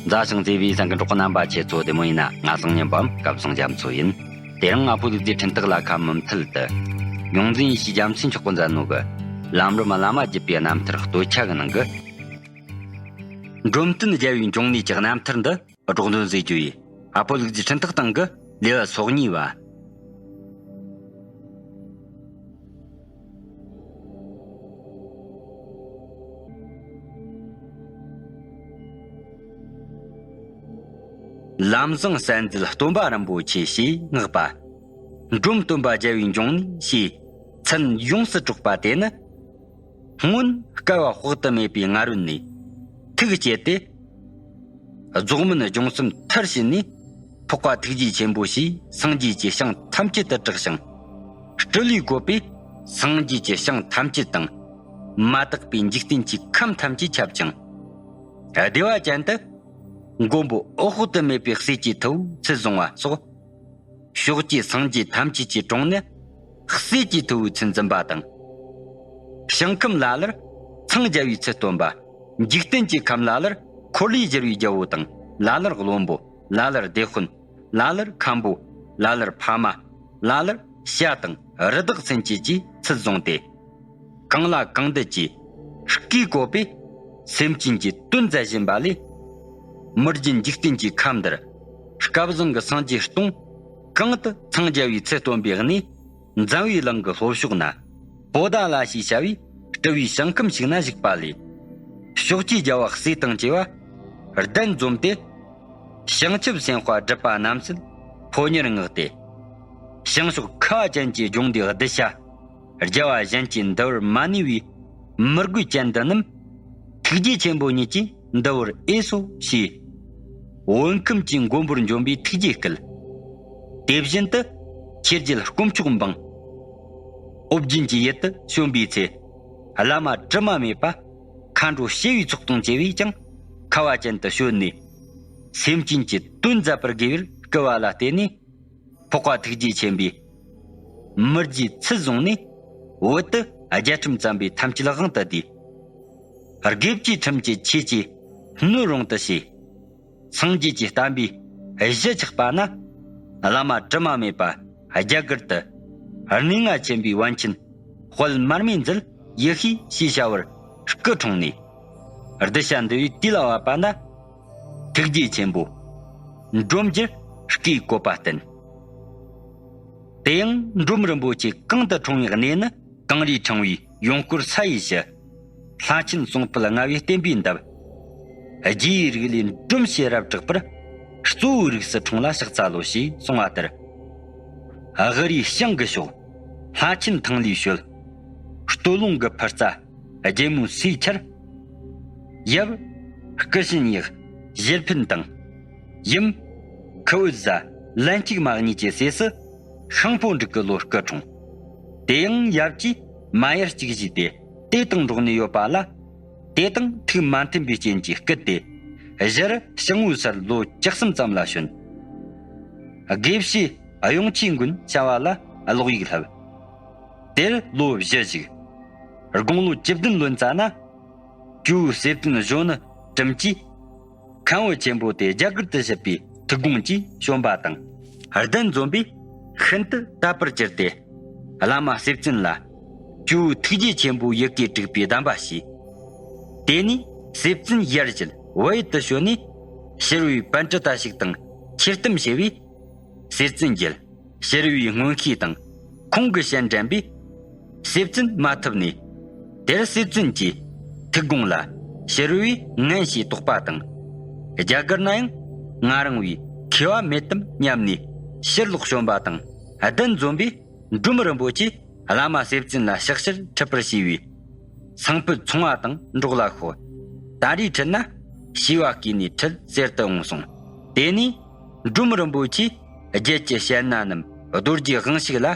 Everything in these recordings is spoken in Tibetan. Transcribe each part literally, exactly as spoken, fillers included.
མཛའ་ཞིང་བརྩེ་བའི་སེམས་ཀྱི་གྲོགས་པོ་རྣམ་པ། ཁྱེད་ཚོ་བདེ་མོ་ཡིན་ན། ང་བཟང་ཉན་པའམ་སྐལ་བཟང་རྒྱ་མཚོ་ཡིན། དེ་རིང་ང་ཕོ་ལུག་རྫིའི་འཕྲིན་སྟེགས་ལ་ཁ་མུ་མཐུད་དུ། ཡོངས་འཛིན་ཡེ་ཤེས་རྒྱ་མཚོས་འཁྱོག་གི་མཛད་ནོ་གི། ལམ་རིམ་བླ་མ་བརྒྱུད་པའི་རྣམ་ཐར་སྟོད་ཆ་གི་ནང་གི། འབྲོམ་སྟོན་རྒྱལ་བའི་འབྱུང་གནས་ཀྱི་རྣམ་ཐར་འདི་སྒྲོག་འདོན་མཛད་རྒྱུ་ཡིན། ཨ་ཕོ་ལུག་རྫིའི་འཕྲིན་སྟེགས་སྟེང་གི་ལེའུ་སོ་གཉིས་པ། ལམ་བཟང་གསལ་མཛད་སྟོན་པ་རིན་པོ་ཆེ་ཞེས་བསྔགས་པ། འབྲོམ་སྟོན་པ་རྒྱལ་བའི་འབྱུང་གནས་ཞེས་མཚན་ཡོངས་སུ་གྲགས་པ་དེ་ནི། སྔོན་བསྐལ་པ་དཔག་ཏུ་མེད་པའི་སྔ་རོལ་ནས་ཐུགས་བསྐྱེད་དེ། རྫོགས་སྨིན་སྦྱོང་བསམ་མཐར་ཕྱིན་ནས། འཕགས་པ་ཐུགས་རྗེ་ཆེན་པོ་ཞེས་སངས་རྒྱས་ཀྱི་ཞིང་ཐམས་ཅད་དུ་གྲགས་ཤིང་། སྤྲུལ་པས་བཀོད་པས་སངས་རྒྱས་ཀྱི་ཞིང་ཐམས་ཅད་དང་། མ་དག་པའི་འཇིག་རྟེན་གྱི་ཁམས་ཐམས་ཅད་ཁྱབ་ཅིང་། བདེ་བ་ཅན་དུ་མགོན་པོ་འོད་དཔག་ཏུ་མེད་པའི་སྲས་ཀྱི་ཐུ་བོས་ཚུལ་བཟུང་བ་སོགས། ཕྱོགས་ཀྱི་སངས་རྒྱས་ཐམས་ཅད་ཀྱི་དྲུང་ནས་སྲས་ཀྱི་ཐུ་བོས་ཚུལ་འཛིན་པ་དང་། ཞིང་ཁམས་ལ་ལར་འཚང་རྒྱ་བའི་ཚུལ་སྟོན་པ། འཇིག་རྟེན་གྱི་ཁམས་ལ་ལར་འཁོར་ལོས་སྒྱུར་བའི་རྒྱལ་པོ་དང་། ལ་ལར་བློན་པོ། ལ་ལར་སྡེ་དཔོན། ལ་ལར་མཁན་པོ། ལ་ལར་ཕ་མ། ལ་ལར་བྱ་དང་རི་དྭགས་སེམས་ཅན་གྱིས་ཚུལ་བཟུང་སྟེ། གང་ལ་གང་འདུལ་གྱི་སྐུས་བཀོད་པས་སེམས་ཅན་གྱི་དོན་མཛད་བཞིན་པ་ལས། མི་རྒྱུད་འཇིག་རྟེན་གྱི་ཁམས་འདིར་སྐལ་བཟང་གི་སངས་རྒྱས་སྟོང་གང་དུ་འཚང་རྒྱ་བའི་ཚུལ་སྟོན་པའི་གནས། འཛམ་བུའི་གླིང་གི་ལྷོ་ཕྱོགས་ན་པོ་ཏཱ་ལ་ཞེས་བྱ་བའི་སྤྲུལ་པའི་ཞིང་ཁམས་ཤིག་ན་བཞུགས་པ་ལས། ཕྱོགས་ཀྱི་རྒྱལ་བ་སྲས་དང་བཅས་པ་གདན་འཛོམས་ཏེ། བྱང་ཆུབ་སེམས་དཔའ་སྒྲུབ་པ་རྣམས་སྲིད་ཕོ་ཉར་མངགས་ཏེ། བྱང་ཕྱོགས་ཁ་བ་ཅན་གྱི་ལྗོངས་འདིའི་གདུལ་བྱ། རྒྱལ་བ་གཞན་གྱིས་འདུལ་བར་མ་ནུས་པའི་མི་རྒོད་ཅན་འདི་རྣམས། ཐུགས་རྗེ་ཆེན་པོ་ཉིད་ཀྱིས་འདུལ་བར་འོས་སོ་ཞེས། བོད་ཁམས་ཀྱི་མགོན་པོར་འབྱོན་པའི་ཐུགས་རྗེ་སྐུལ། དེ་བཞིན་དུ་ཆོས་རྒྱལ་དཀོན་མཆོག་འབངས། ཨོ་རྒྱན་གྱི་ཡུལ་དུ་བྱོན་པའི་ཚེ། བླ་མ་དྲི་མ་མེད་པ། མཁའ་འགྲོ་བྱེ་བའི་ཚོགས་དང་བཅས་པས་ཀྱང་ཁ་བ་ཅན་དུ་བྱོན་ནས། སེམས་ཅན་གྱི་དོན་མཛད་པར་དགེ་བར་བསྐུལ་བ་ལ་བརྟེན་ནས། འཕགས་པ་ཐུགས་རྗེ་ཆེན་པོས་མི་རྒྱུད་ཚུལ་བཟུང་ནས། བོད་དུ་རྒྱལ་ཁྲིམས་བརྩམས་པའི་ཐམས་ཅད་དབང་དུ་བསྡུས། དགེ་བཅུའི་ཁྲིམས་ཀྱི་ཆོས་ཀྱི་སྣོད་རུང་དུ་བྱས། སངས་རྒྱས་ཀྱི་བསྟན་པའི་གཞི་ཆགས་པ་ན། བླ་མ་དྲི་མ་མེད་པ་རྒྱ་གར་དུ། གནས་ལྔ་ཆེན་པོའི་པཎ་ཆེན་དཔལ་མར་མེ་མཛད་ཡེ་ཤེས་ཞེས་བྱ་བར་སྐུ་འཁྲུངས་ནས། གདུལ་བྱ་འདུལ་བའི་དུས་ལ་བབ་པ་ན། ཐུགས་རྗེ་ཆེན་པོ་འབྲོམ་གྱི་སྐུའི་བཀོད་པ་བསྟན། དེ་ཡང་འབྲོམ་རིན་པོ་ཆེ་གང་དུ་འཁྲུངས་པའི་གནས་ནི། གངས་རིའི་ཕྲེང་བའི་ཡུལ་སྐོར་ས་ཡི་བཞི། ལྷ་ཆེན་གསུང་སྤེལ་ལྔ་བའི་བསྟན་པའི་འདབས། རྗེ་ཡི་རིགས་ལས་འབྲོམ་ཞེས་རབ་གྲགས་པར། གཙོ་བོའི་རིགས་སུ་འཁྲུངས་ལ་ཕྱག་འཚལ་ལོ་ཞེས་གསུངས་པ་ལྟར། གངས་རིའི་བྱང་གི་ཕྱོགས། ལྷ་ཆེན་ཐང་ལྷའི་ཞོལ། སྟོད་ལུང་གི་ཕར་རྩ། རྒྱལ་མོའི་སའི་ཆར། ཡབ། སྐུ་གཤེན་ཡག་གཞལ་ཕན་དང་། ཡུམ། ཁུ་འོད་བཟའ་ལན་གཅིག་མ་གཉིས་ཀྱི་སྲས་སུ། ཤིང་ཕོ་འབྲུག་གི་ལོ་སྐུ་འཁྲུངས། དེ་ཡང་ཡབ་ཀྱིས་མ་ཡར་གཅིག་བཞེས་ཏེ། དེ་དང་འགྲོགས་ནས་ཡོད་པ་ལ། དེ་དང་ཐུགས་མ་མཐུན་པའི་རྐྱེན་གྱིས་བསྐུལ་ཏེ། གཞིར་ཤིང་འོད་སར་ལོ་བཅུ་གསུམ་ཙམ་ལ་བྱོན། དགེ་བཤེས་གཡུང་ཆོས་མགོན་བྱ་བ་ལ་ཀློག་ཡིག་བསླབས། དེར་ལོ་བཞི་བཞུགས། དགུང་ལོ་བཅུ་བདུན་ལོན་ཙ་ན། ཇོ་བོ་གསེར་བཙུན་གཞོན་ནུ་བཀྲིན་གྱིས། མཁན་པོ་ཆེན་པོ་དེ་རྒྱ་གར་དུ་བཞུད་པའི་ཐུགས་དགོངས་ཀྱིས་བྱོན་པ་དང་། གདན་འཛོམས་པས་ཤིན་ཏུ་དད་པར་གྱུར་ཏེ། བླ་མ་གསེར་བཙུན་ལ། ཇོ་བོ་ཐུགས་རྗེ་ཆེན་པོའི་ཡི་གེ་དྲུག་པའི་གདམས་པ་བྱས། དེ་ནས་གསེར་བཙུན་ཡར་བཞུད་བལ་ཡུལ་དུ་བྱོན་ནས། ཕྱི་རོལ་པཎ་ཌི་ཏ་ཞིག་དང་ཁྱེར་གཏམ་བྱས་པས། གསེར་བཙུན་རྒྱལ། ཕྱི་རོལ་པའི་མངོན་ཤེས་དང་ཁོང་གི་ཞལ་འདྲེན་པས། གསེར་བཙུན་མ་ཐུབ་ནས། དེར་གསེར་བཙུན་གྱི་ཐུགས་དགོངས་ལ་ཕྱི་རོལ་པས་ངན་ཞེས་དོགས་པ་དང་། རྒྱ་གར་ན་ཡང་ང་རང་བས་མཁས་པ་མེད་དམ་སྙམ་ནས་ཕྱིར་ལོག་བྱོན་པ་དང་གདན་འཛོམས་པས། འབྲོམ་རིན་པོ་ཆེས་བླ་མ་གསེར་བཙུན་ལ་ཕྱག་ཕྱིར་ཁྲིད་པར་བྱས་པས། སང་ཕོད་ཚོང་བ་དང་འགྲོགས་ལ་ཤོག། ད་རེས་ཁྲིད་ན་ཤེས་པ་བསྐུལ་ནས་ཁྲིད་ཟེར་དུ་འོངས་སོང་། དེ་ནས་འབྲོམ་རིན་པོ་ཆེས་རྒྱལ་གྱི་བཤད་ན་རྣམས་རྡོ་རྗེའི་དབང་ཕྱུག་ལ།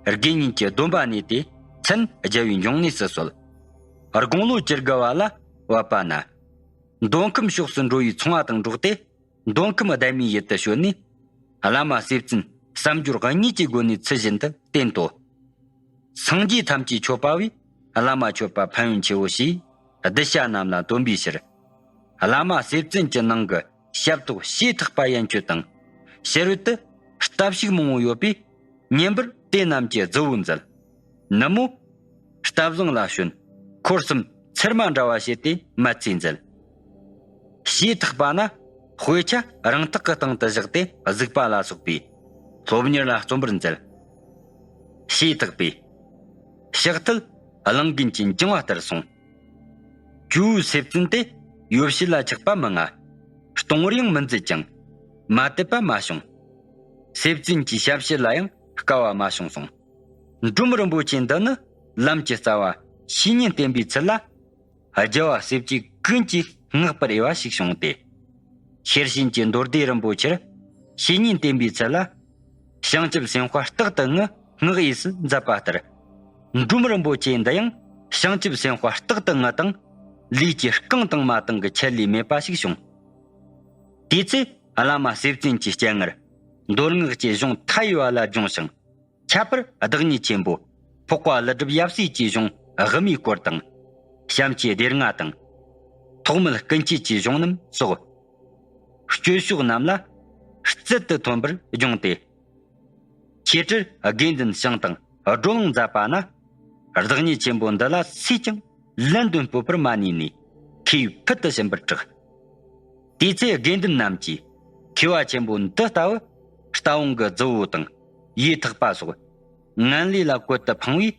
དགེ་བསྙེན་གྱི་སྡོམ་པ་ནོས་ཏེ་མཚན་རྒྱལ་བའི་འབྱུང་གནས་སུ་གསོལ། དགུང་ལོ་བཅུ་དགུ་བ་ལ་བབ་པ་ན། མདོ་ཁམས་ཕྱོགས་སུ་འགྲོ་བའི་ཚོང་བ་དང་འགྲོགས་ཏེ། མདོ་ཁམས་ལྡན་མའི་ཡུལ་དུ་བྱོན་ནས། བླ་མ་གསེར་བཙུན་བསམ་སྦྱོར་དངོས་ཀྱི་སྒོ་ནས་ཚུལ་བཞིན་དུ་བསྟེན་ཏོ། སངས་རྒྱས་ཐམས་ཅད་མཆོད་པ་བས། བླ་མ་མཆོད་པ་ཕན་ཡོན་ཆེའོ་ཞེས་གདུལ་བྱ་རྣམས་ལ་འདོན་པའི་ཕྱིར། བླ་མ་སེ་བཙུན་གྱི་ནང་གི་ཞབས་ཏོག་ཞེ་ཐག་པ་ཡན་ཆོད་དང་། ཕྱི་རོལ་དུ་སྟབས་ཤུགས་མང་བོ་ཡོད་པས། ཉིན་པར་དེ་རྣམས་ཀྱི་རྫི་བོ་མཛད། ནུབ་མོ་རྟ་བཟང་ལ་ཞོན། འཁོར་གསུམ་ཚེར་མ་འདྲ་བ་བྱས་ཏེ་མ་ཚིག་མཛད། ཞེ་ཐག་པ་ན་དཔེ་ཆ་རང་ཐག་གི་སྟེང་དུ་བཞག་སྟེ་གཟིགས་པ་ལ་སོགས་པའི་སློབ་གཉེར་ལ་བརྩོན་པར་མཛད། ཞེ་ཐག་པས། ཕྱག་མཐིལ་གླང་རྒན་གྱི་འགྱིང་བ་ལྟར་སོང་། ཇོ་བོ་སེ་བཙུན་དེ་ཡོ་བྱད་ལ་ཆགས་པ་མི་མངའ། གཏོང་བར་ཡང་མི་མཛད་ཅིང་། མ་དད་པ་མ་བྱུང་། སེ་བཙུན་གྱི་ཞབས་ཕྱི་ལ་ཡང་དཀའ་བ་མ་བྱུང་གསུངས། འབྲོམ་རིན་པོ་ཆེ་འདི་ནི་ལམ་གྱི་རྩ་བ་བཤེས་གཉེན་བསྟེན་པའི་ཚུལ་ལ། རྒྱལ་བ་སྲས་བཅས་ཀུན་གྱིས་བསྔགས་པར་འོས་པ་ཞིག་བྱུང་སྟེ། ཤེར་ཕྱིན་གྱི་མདོ་སྡེ་རིན་པོ་ཆེར་བཤེས་གཉེན་བསྟེན་པའི་ཚུལ་ལ། བྱང་ཆུབ་སེམས་དཔའ་རྟག་ཏུ་ངུ་བསྔགས་ཡས་སུ་མཛད་པ་ལྟར། འབྲོམ་རིན་པོ་ཆེ་འདི་ཡང་བྱང་ཆུབ་སེམས་དཔའ་རྟག་ཏུ་ངུ་དང་། ལུས་ཀྱི་རྐང་དང་མ་དང་གི་ཆད་ལུས་མེད་པ་ཞིག་བྱུང་། དེའི་ཚེ་བླ་མ་སེ་བཙུན་གྱི་སྤྱན་སྔར། མདོ་སྔགས་ཀྱི་གཞུང་མཐའ་ཡས་པ་ལ་སྦྱོང་ཞིང་། ཁྱད་པར་བདག་ཉིད་ཆེན་པོ་འཕགས་པ་ཀླུ་སྒྲུབ་ཡབ་སྲས་ཀྱི་གཞུང་དབུ་མའི་སྐོར་དང་། བྱམས་ཆོས་སྡེ་ལྔ་དང་། ཐོགས་མེད་ཀུན་སྐྱེད་ཀྱི་གཞུང་རྣམས་སོགས། སྤྱོད་ཕྱོགས་རྣམས་ལ་རྩལ་དུ་ཐོན་པར་སྦྱོང་སྟེ། ཆོས་ཁྲིར་དགེ་འདུན་བྱིངས་དང་བགྲོ་གླེང་མཛད་པ་ན། བདག་ཉིད་ཆེན་པོ་འདི་ལ་སུས་ཀྱང་ལན་ལྡོན་སྤོབས་པར་མ་ནུས་ནས། མཁས་པའི་ཕུལ་དུ་ཕྱིན་པར་གྲགས། དེའི་ཚེ་དགེ་འདུན་རྣམས་ཀྱིས་མཁས་པ་ཆེན་པོ་འདི་ལྟ་བུ་རྟ་བོང་གི་རྫི་བོ་དང་ཡེ་ཐག་པ་སོགས་ངན་ལུས་ལ་བཀོད་དུ་འཕང་བས།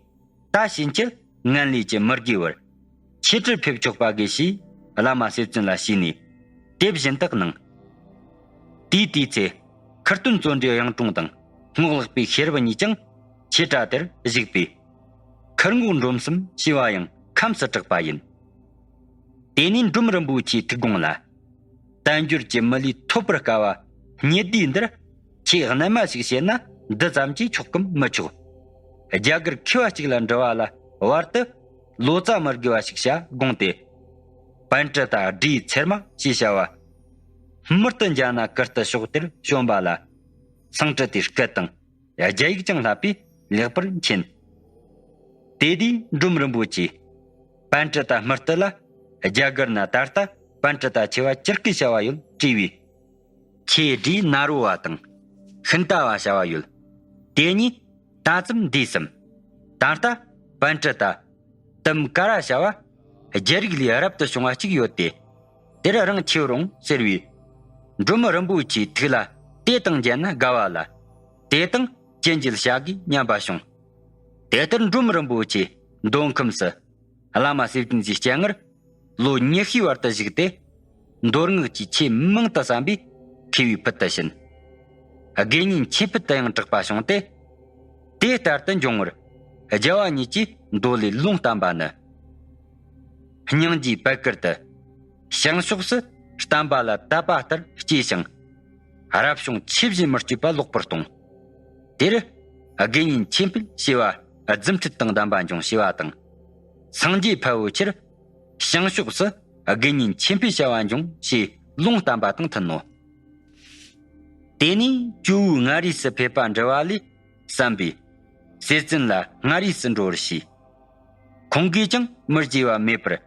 ད་ཕྱིན་ཆད་ངན་ལུས་ཀྱིས་མི་དགེ་བར་ཆོས་ཁྲིར་ཕེབས་ཆོག་པ་དགོས་ཞེས་བླ་མ་སེ་བཙུན་ལ་ཞུས་ནས་དེ་བཞིན་དུ་གནང་། དེའི་དུས་ཚེ་ཁུར་སྟོན་བརྩོན་འགྲུས་གཡུང་དྲུང་དང་རྔོག་ལག་པའི་ཤེར་བུ་གཉིས་ཀྱང་ཆོས་གྲྭ་དེར་བཞུགས་པས། ཁུར་རྔོག་འབྲོམ་གསུམ་ཞེས་པ་ཡང་ཁམས་སུ་གྲགས་པ་ཡིན། དེ་ནས་འབྲོམ་རིན་པོ་ཆེའི་ཐུགས་དགོངས་ལ། དལ་འབྱོར་གྱི་མི་ལུས་ཐོབ་པར་དཀའ་བ་སྙིགས་དུས་འདིར། ཆེས་རྣལ་མ་ཞིག་བྱས་ན་འདི་ཙམ་གྱིས་ཆོག་གམ་མི་ཆོག་རྒྱ་གར་མཁས་པ་གཅིག་ལ་འདྲི་བ་ལ་བར་དུ་ལོ་ཙཱ་མི་དགེ་བ་ཞིག་བྱ་དགོངས་ཏེ། པཎ་ཌི་ཏ་སྒྲོས་ཚེར་མ་ཞེས་བྱ་བ། མུར་དུ་མཇལ་ན་གུར་དུ་ཞོག་དེར་བྱོན་པ་ལ། སེང་ཁྲི་དེའི་སྐད་དང་རྒྱ་ཡིག་ཀྱང་བསླབས་པས་ལེགས་པར་མཁྱེན། དེ་དུས་འབྲོམ་རིན་པོ་ཆེས་པཎ་ཌི་ཏ་མུར་དུ་ལ། རྒྱ་གར་ན་ད་ལྟ་པཎ་ཌི་ཏ་ཆེ་བ་ཅི་སྐད་བྱ་བ་ཡོད་དྲིས་པས། ཁྱེད་སྒྲོས་ན་རོ་བ་དང་ཤུན་ཏ་བ་བྱ་བ་ཡོད། དེ་གཉིས་ད་ཙམ་འདས་སམ། ད་ལྟ་པཎ་ཌི་ཏ་དུམ་ཀ་ར་བྱ་བ་རྒྱལ་རིགས་ལས་རབ་ཏུ་བྱུང་བ་གཅིག་ཡོད་དེ། དེར་རང་ཁྱེར་རུང་ཟེར་བས། འབྲོམ་རིན་པོ་ཆེའི་ཐུགས་ལ་དེ་དང་མཇལ་ན་དགའ་བ་ལ། དེ་དང་ཅི་མཇལ་བྱ་དགོས་སྙམ་པ་བྱུང་། དེ་ལྟར་འབྲོམ་རིན་པོ་ཆེ་མདོ་ཁམས་སུ་བླ་མ་སེ་བཙུན་གྱི་སྤྱན་སྔར་ལོ་ཉི་ཤུའི་བར་དུ་བཞུགས་ཏེ། མདོ་སྔགས་ཀྱི་ཆོས་མང་དུ་བསམ་པས་མཁས་པའི་ཕུལ་དུ་ཕྱིན། དགེ་བསྙེན་ཆོས་ཕུལ་དུ་ཡང་གྲགས་པ་བྱུང་སྟེ། དེ་ལྟར་དུ་འབྱུང་བར་རྒྱལ་བ་ཉིད་ཀྱིས་མདོ་ལས་ལུང་བསྟན་པ་ནི། སྙིང་རྗེའི་པད་དཀར་དུ། བྱང་ཕྱོགས་སུ་བསྟན་པ་ལ་དད་པ་ལྟར་སྐྱེས་ཤིང་། རབ་བྱུང་ཆོས་བཞིན་མི་སྐྱོ་བ་ལོག་པར་གཏོང་། དེར་དགེ་བསྙེན་ཆོས་འཕེལ་ཞེས་པ་རྫུ་འཕྲུལ་དང་ལྡན་པ་འབྱུང་ཞེས་པ་དང་། སངས་རྒྱས་ཕལ་པོ་ཆེར་བྱང་ཕྱོགས་སུ་དགེ་བསྙེན་ཆོས་འཕེལ་བྱ་བ་འབྱུང་ཞེས་ལུང་བསྟན་པ་དང་མཐུན་ནོ། དེ་ནས་ཇོ་བོའི་མངའ་རིས་སུ་ཕེབས་པ་འདྲི་བ་ལས་བསམ་པས། སྲས་བཙུན་ལ་མངའ་རིས་སུ་འགྲོ་བར་ཞུས། ཁོང་གིས་ཀྱང་མི་བརྗེད་པ་མེད་པར།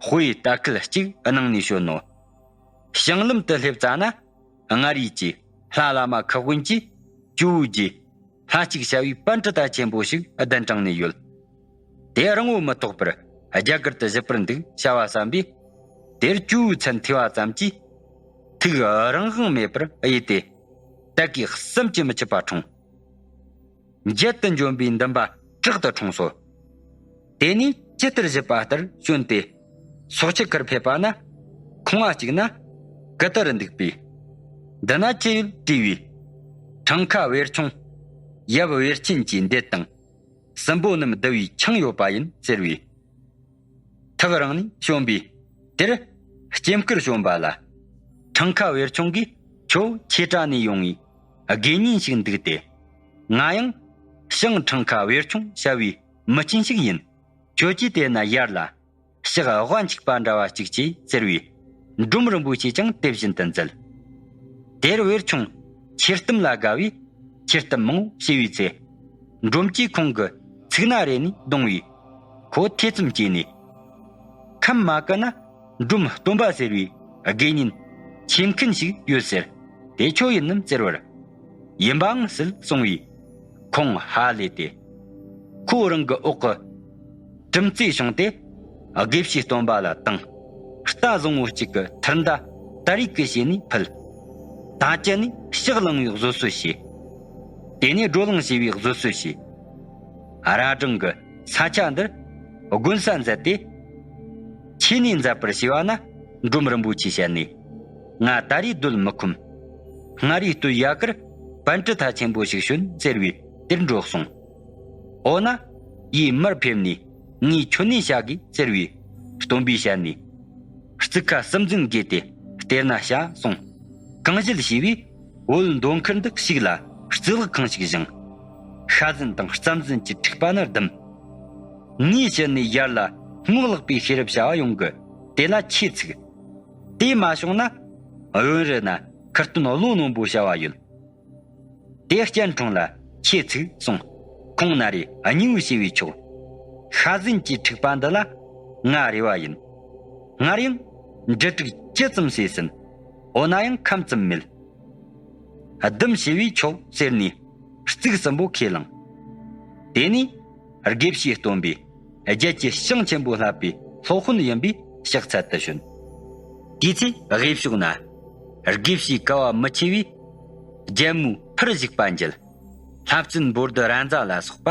དཔེ་རྟ་ཁལ་གཅིག་གནང་ནས་བྱོན་ནོ། ཞིང་ལམ་དུ་སླེབས་ཙ་ན། མངའ་རིས་ཀྱི་ལྷ་བླ་མ་ཁག་དཀོན་གྱིས་ཇོ་བོའི་རྗེས་ལྷ་གཅིག་བྱ་བའི་པཎ་ཌི་ཏ་ཆེན་པོ་ཞིག་གདན་དྲངས་ནས་ཡོད། དེ་རིང་བོ་མི་ཐོགས་པར་རྒྱ་གར་དུ་བཞུད་པར་འདུག་བྱ་བ་བསམ་པས། དེར་ཇོ་བོའི་མཚན་ཐོས་པ་ཙམ་གྱིས། ཐུགས་རང་དབང་མེད་པར་གཡོས་ཏེ། དད་གུས་བསམ་གྱིས་མི་ཁྱབ་པ་འཁྲུངས། མཇལ་དུ་འབྱོན་པའི་འདུན་པ་དྲག་ཏུ་འཁྲུངས་སོ། དེ་ནས་ཇི་ལྟར་བཞུད་པ་ལྟར་བྱོན་ཏེ། སོག་ཆུ་ཁར་ཕེབས་པ་ན། ཁང་བ་གཅིག་ན་གུ་དར་འདུག་པས། འདི་ན་ཅི་ཡོད་དྲིས་པས། འཕྲང་ཁ་བེར་ཆུང་། ཡབ་བེར་ཆེན་གྱི་འདེད་དང་། སྲིན་པོ་རྣམས་བསྡུ་བའི་ཆང་ཡོད་པ་ཡིན་ཟེར་བས། ཐག་རིང་ནས་བྱོན་པས། དེར་སྐྱེམས་སྐུར་བྱོན་པ་ལ། འཕྲང་ཁ་བེར་ཆུང་གིས། ཁྱོད་ཁྱེད་ཀྱི་ནས་ཡོང་བའི་དགེ་བསྙེན་ཞིག་འདུག་སྟེ། ང་ཡང་ཞང་འཕྲང་ཁ་བེར་ཆུང་བྱ་བའི་མི་ཆེན་ཞིག་ཡིན། ཁྱོད་ཀྱིས་དེ་ན་ཡར་ལ་ཕྱག་དབང་ཆིག་པ་འདྲ་བ་གཅིག་གྱིས་ཟེར་བས། འབྲོམ་རིན་པོ་ཆེས་ཀྱང་དེ་བཞིན་དུ་མཛད། དེར་བེར་ཆུང་ཆོས་གཏམ་ལ་དགའ་བས་ཆོས་གཏམ་མང་པོ་བྱས་པའི་ཚེ། འབྲོམ་གྱིས་ཁོང་གི་ཚིག་སྣ་རེ་ནས་བརྡུངས་པས། ཁོ་ཐེ་ཚོམ་སྐྱེས་ནས། ཁམས་མ་གི་ན་ འབྲོམ་སྟོན་པ་ཟེར་བའི་དགེ་བསྙེན་ཆེ་མཁན་ཞིག་ཡོད་ཟེར། དེ་ཁྱོད་ཡིན་ནམ་ཟེར་བར། ཡིན་པའང་སྲིད་གསུང་བས། ཁོང་ཧ་ལས་ཏེ། ཁོ་རང་གི་འོག་གི་གྲུམ་རྩེ་བྱུང་སྟེ། དགེ་བཤེས་སྟོན་པ་ལ་དང་། རྟ་བཟང་བོ་གཅིག་གི་ཐུར་མདའ་དར་ཡུག་གི་བྱས་ནས་ཕུལ། ད་ཅི་ནས་ཕྱག་ལང་བའི་བཟོད་གསོལ་བྱས། དེ་ནས་བགྲོ་གླེང་བྱས་པའི་བཟོད་གསོལ་བྱས། ར་སྒྲེང་གི་ས་ཆ་འདིར་དགོན་ས་མཛད་དེ། ཆོས་གནས་མཛད་པར་བྱས་པ་ན། འབྲོམ་རིན་པོ་ཆེའི་ཞལ་ནས། ང་ད་རེས་སྡོད་མི་ཁོམ། སྔར་རེས་སྟོད་ཡ་གར་པཎྜི་ཏ་ཆེན་པོ་ཞིག་བྱོན་ཟེར་བས་དེར་འགྲོ་གསུངས། འོ་ན། ཡིས་མར་ཕེབས་ནས་ངས་ཁྱོད་གནས་བྱ་དགོས་ཟེར་བས། སྟོན་པའི་ཞལ་ནས། རྩིག་ཁ་སུམ་འཛིན་བགོས་ཏེ་སྟེར་ན་བྱ་གསུངས། གང་བྱེད་ཞེས་པས། བོད་མདོ་མཁར་འདི་གཅིག་ལ་རྩིག་ལག་ཁང་ཞིག་བཞེངས། ཤ་ཟན་དང་རྩམ་ཟན་གྱི་འཁྲུག་པ་ནི་བསྡུམ། ངའི་ཕྱི་ནས་ཡར་ལ་སྔོ་ལག་པའི་ཤེས་རབ་བྱ་བ་ཡོང་གི། དེ་ལ་ཁྱེད་ཚུགས། དེ་མ་བྱུང་ན། བོན་རི་ན་ཁུར་སྟོན་བློ་རྣོན་པོ་བྱ་བ་ཡོད། དེ་སྤྱན་དྲངས་ལ་ཁྱེད་ཚུགས་གསུངས། ཁོང་ན་རེ་གཉིས་པོ་བྱས་པས་ཆོག། ཤ་ཟན་གྱི་འཁྲུག་པ་འདི་ལ་ང་རེ་བ་ཡིན། སྔར་ཡང་འབྲུ་དྲུག་ཅི་ཙམ་ཟོས་ཟིན། འོ་ན་ཡང་ཁམ་ཙམ་མེད། བསྡུམ་བྱས་པས་ཆོག་ཟེར་ནས་རྩིག་གསུམ་པོ་ཁས་བླངས། དེ་ནས་དགེ་བཤེས་སྟོན་པས་རྒྱལ་གྱི་ཞིང་ཆེན་པོ་བསླབ་པའི་སློབ་དཔོན་ཡིན་པས་ཕྱག་འཚལ་དུ་བྱོན། དེའི་ཚེ་དབུས་ཕྱོགས་ན་དགེ་བཤེས་ཀ་བ་མི་ཆེ་བས་རྒྱལ་མོའི་ཕུར་བཞུགས་པ་མཇལ། ལྷ་བཙུན་བོར་དུ་ར་མཛའ་ལ་སོགས་པ་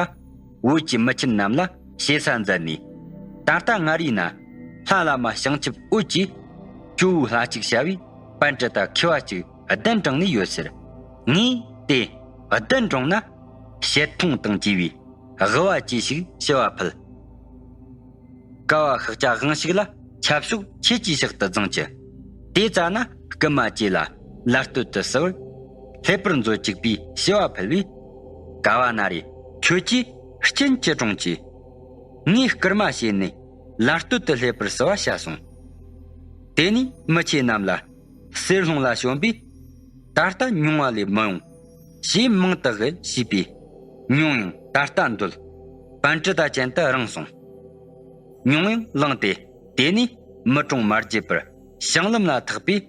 བོད་ཀྱི་མི་ཆེན་རྣམས་ལ་ཞེ་ས་མཛད་ནས། ད་ལྟ་སྔར་ཡིན་ན་ལྷ་བླ་མ་བྱང་ཆུབ་འོད་ཀྱིས་ཇོ་བོའི་ལྷ་གཅིག་བྱ་བའི་པཎྜི་ཏ་མཁས་པ་གཅིག་གདན་དྲངས་ནས་ཡོད་ཟེར། ངས་དེ་གདན་དྲངས་ན་བཤད་མཐོང་དང་བཅས་པའི་དབུ་བ་ཅི་ཞིག་ཞུ་བ་ཕུལ། ཀ་བ་ཤཱཀྱ་དབང་ཕྱུག་ལ་ཆབ་ཕྱོགས་ཁྱེད་ཀྱི་ཕྱག་ཏུ་བརྫངས་ཀྱི། དེ་ཙ་ན་རྐུན་མ་བཅས་ལ་ལ་སྟོད་དུ་བསུ་བར་ལྷེབ་པར་མཛོད་ཅིག་པའི་ཞུ་བ་ཕུལ་བས། ཀ་བ་ན་རེ་ཁྱོད་ཀྱིས་སྤྱན་ཅི་དྲོངས་ཀྱིས། ངས་སྐུལ་མ་བྱས་ནས་ལ་སྟོད་དུ་ལྷེབ་པར་བསུ་བ་བྱ་གསུངས། དེ་ནས་མི་ཆེ་རྣམས་ལ་གསེར་ལྷུང་ལ་བྱོན་པས། ད་ལྟ་མྱོང་བ་ལས་མི་ཡོང་། ཞེས་མང་དུ་བསྔོས་ཞེས་པས། མྱོང་ཡང་ད་ལྟ་འདོད། པཎྜི་ཏ་ཅན་དུ་རངས་སོང་། མྱོང་ཡང་བླངས་ཏེ་དེ་ནས་མི་གྲོངས་མ་བརྗེད་པར་བྱང་ལམ་ལ་ཐེག་པས་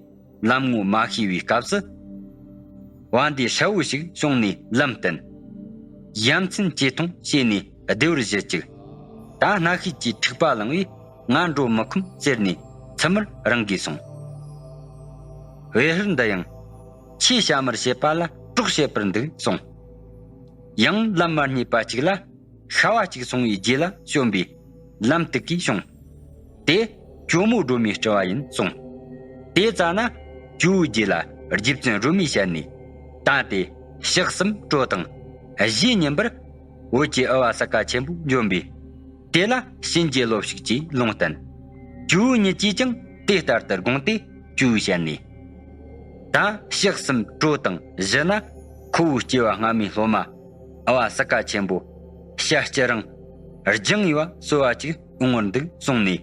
ལམ་ངོ་མ་ཤེས་པའི་སྐབས་སུ། བ་འདི་ཧྲ་བོ་ཞིག་བྱུང་ནས་ལམ་བསྟན། ཡ་མཚན་ཇེ་ཐུང་བྱས་ནས་བདེ་བར་གཞུད་ཅིག། ད་སྣ་ཤུད་ཀྱི་འཁྲུག་པ་ལངས་པས་ང་འགྲོ་མི་ཁོམ་ཟེར་ནས་ཚུར་མར་རང་གིས་སོང་། བེ་ཧར་འདི་ཡང་ཆོས་བྱ་མར་བྱེད་པ་ལ་གྲོགས་བྱེད་པར་འདུག་གསུངས། ཡང་ལམ་མ་རྙེད་པ་ཅིག་ལ་ཤ་བ་གཅིག་སོང་བའི་རྗེས་ལ་བྱོན་པས་ལམ་དུ་གིས་བྱུང་། དེ་ཇོ་མོ་སྒྲོལ་མའི་སྤྲུལ་བ་ཡིན་གསུངས། དེ་ཙ་ན་ཇོ་བོའི་རྗེས་ལ་རྗེ་བཙུན་སྒྲོལ་མའི་ཞལ་ནས། ད་དེ་ཕྱག་གསུམ་གྲོ་དང་གཞས་ཉན་པར་བོད་ཀྱི་ཨ་བ་ས་ག་ཆེན་པོ་འབྱོན་པས། དེ་ལ་གཤིན་རྗེ་སློབ་ཞིག་ཅེས་ལུང་བསྟན། ཇོ་བོ་ཉིད་ཀྱིས་ཀྱང་དེ་ལྟར་དུ་དགོངས་ཏེ་ཇོ་བོའི་ཞལ་ནས། ད་ཕྱག་གསུམ་གྲོ་དང་གཞས་ན་ཁོ་བོའི་སྐྱེ་བ་སྔ་མའི་སློབ་མ་ཨ་བ་ས་ག་ཆེན་པོ་ཞལ་ལྕེ་རིང་ལྗང་ཡི་བ་གསོལ་བ་ཅིག་འོང་བར་འདུག་གསུངས་ནས།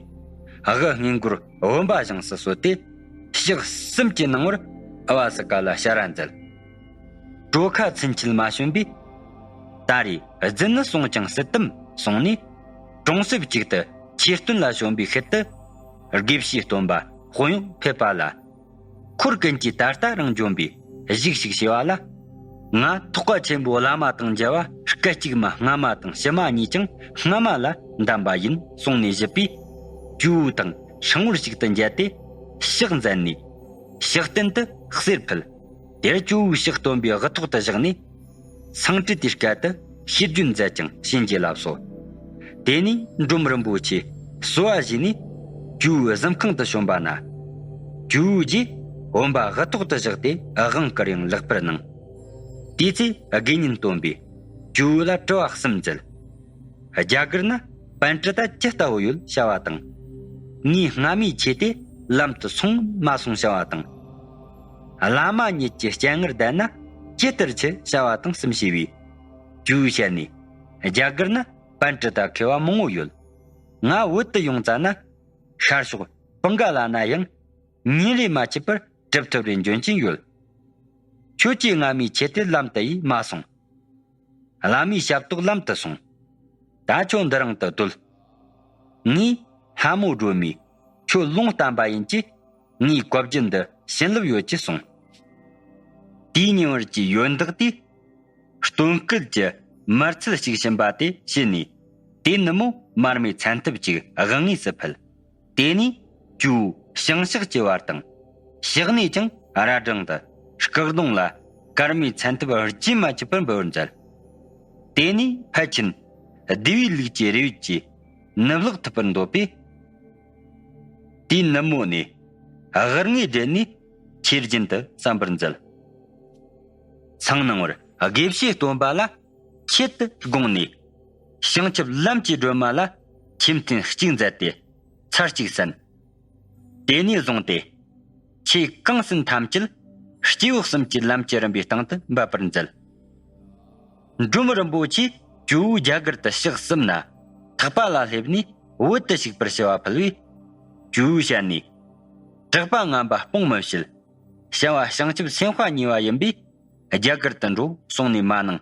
དབུ་སྔས་མགོར་བུམ་པ་བཞེངས་སུ་གསོལ་ཏེ། ཕྱག་གསུམ་གྱི་སྣང་བར་ཨ་བ་ས་ག་ལ་ཞལ་རས་མཛད། གྲོ་ཁ་ཚུན་ཆད་མ་བྱོན་པས། ད་རེས་རྫུན་ནི་གསུངས་ཀྱང་སྲིད་དམ་གསུངས་ནས། གྲོང་གསེབ་ཅིག་ཏུ་ཆོས་སྟོན་ལ་བྱོན་པའི་ཤུལ་དུ། དགེ་བཤེས་སྟོན་པ་དཔོན་གཡོག་ཕེབས་པ་ལ། འཁོར་ཀུན་གྱིས་ད་ལྟ་རང་འབྱོན་པས་བཞུགས་ཤིག་ཞེས་པ་ལ། ང་ཐེག་པ་ཆེན་པོའི་བླ་མ་དང་མཇལ་བ་སྐད་ཅིག་མ་སྔ་མ་དང་ཕྱི་མ་གཉིས་ཀྱང་སྔ་མ་ལ་འདམས་པ་ཡིན་གསུངས་ནས་བཞུད་པས། ཇོ་བོ་དང་སྲིང་མོར་ཞིག་ཏུ་མཇལ་ཏེ་ཕྱག་མཛད་ནས། ཕྱག་རྟེན་དུ་གསེར་ཕུལ། དེར་ཇོ་བོའི་ཕྱག་སྟོན་པའི་དབུ་ཐོག་ཏུ་བཞག་ནས། སང་ཀྲི་དེའི་སྐད་དུ་ཤེར་སྒྱུར་མཛད་ཅིང་བྱིན་གྱིས་བརླབས་སོ། དེ་ནས་འབྲོམ་རིན་པོ་ཆེ་གསོལ་བ་བཞེས་ནས་ཇོ་བོའི་གཟིམ་ཁང་དུ་བྱོན་པ་ན། ཇོ་བོའི་རྗེས་བུམ་པ་དབུ་ཐོག་ཏུ་བཞག་སྟེ་དབང་བསྐུར་ཡང་ལེགས་པར་གནང་། དེའི་ཚེ་དགེ་བསྙེན་སྟོན་པས་ཇོ་བོ་ལ་དྲི་བ་གསུམ་མཛད། རྒྱ་གར་ན་པཎྜི་ཏ་ཇི་ལྟ་བུ་ཡོད་བྱ་བ་དང་། ངའི་སྔ་མའི་ཆོས་དེ་ལམ་དུ་སོང་མ་སོང་བྱ་བ་དང་། བླ་མ་ཉིད་ཀྱི་སྤྱན་སྔར་བསྡད་ན་ཇི་ལྟར་འཆི་བྱ་བ་དང་གསུམ་ཞུས་པས། ཇོ་བོའི་ཞལ་ནས། རྒྱ་གར་ན་པཎྜི་ཏ་མཁས་པ་མང་བོ་ཡོད། ང་བོད་དུ་ཡོང་ཙ་ན་ཤར་ཕྱོགས་བང་ག་ལ་ན་ཡང་ཉིན་རེ་མ་ཆད་པར་གྲུབ་ཐོབ་རེ་འབྱོན་གྱིན་ཡོད། ཁྱོད་ཀྱིས་སྔ་མའི་ཆོས་དེ་ལམ་དུ་ཡིས་མ་སོང་། བླ་མའི་ཞབས་ཏོག་ལམ་དུ་སོང་། ད་ཁྱོད་འདི་རང་དུ་སྡོད། ངས་ལྷ་མོ་སྒྲོལ་མའི་ ཁྱོད་ལུང་བསྟན་པ་ཡིན་གྱིས། ངའི་བཀའ་བརྒྱུད་འདི་བྱིན་རླབས་ཡོད་ཀྱི་གསུངས། དེའི་ཉེ་བར་གྱི་ཡོན་བདག་དེས་སྟོན་སྐུལ་གྱི་མར་ཚད་ཞིག་བྱིན་པ་དེ་བྱིན་ནས། དེ་ནུབ་མོ་མར་མེ་མཚན་ཐུབ་ཅིག་དབུ་ངོས་སུ་ཕུལ། དེ་ནས་ཇོ་བོ་བྱང་ཕྱོགས་ཀྱི་བར་དང་། ཕྱག་ནས་ཀྱང་ར་སྦྲང་དུ་སྐག་གདོང་ལ་སྐར་མའི་མཚན་ཐུབ་རྒྱུན་མ་ཆད་པར་འབུལ་བར་མཛད། དེ་ནས་ཕལ་ཆེར་བདེ་བའི་ལུགས་ཀྱི་རེ་བ་གྱིས་ནུབ་ལྷག་ཐུབ་པར་འདོད་པས། དེའི་ནུབ་མོ་ནས་དབུ་ངོས་བསྒྲད་ནས་ཆོས་རྒྱུན་དུ་གསན་པར་མཛད། མཚན་ནང་བར་དགེ་བཤེས་སྟོན་པ་ལ་ཆེད་དུ་དགོངས་ནས། བྱང་ཆུབ་ལམ་གྱི་སྒྲོན་མ་ལ་མཆིམས་རྟེན་གཅིག་མཛད་དེ་ཚར་གཅིག་གསན། དེ་ནས་བཟུང་སྟེ། ཆོས་གང་ཟིན་ཐམས་ཅད་སྐྱེ་བོ་གསུམ་གྱི་ལམ་གྱི་རིམ་པའི་སྟེང་དུ་འབབ་པར་མཛད། འབྲོམ་རིན་པོ་ཆེས་ཇོ་བོ་རྒྱ་གར་དུ་ཕྱག་གསུམ་ན་ཐེག་པ་ལ་སླེབས་ནས་བོད་དུ་གཤེགས་པར་ཞུ་བ་ཕུལ་བས། ཇོ་བོའི་ཞལ་ནས། གྲགས་པ་ངན་པ་སྤོང་མི་བྱེད། བྱ་བ་བྱང་ཆུབ་སེམས་དཔའ་ཉེ་བ་ཡིན་པས་རྒྱ་གར་དུ་འགྲོ་གསུངས་ནས་མ་གནང་།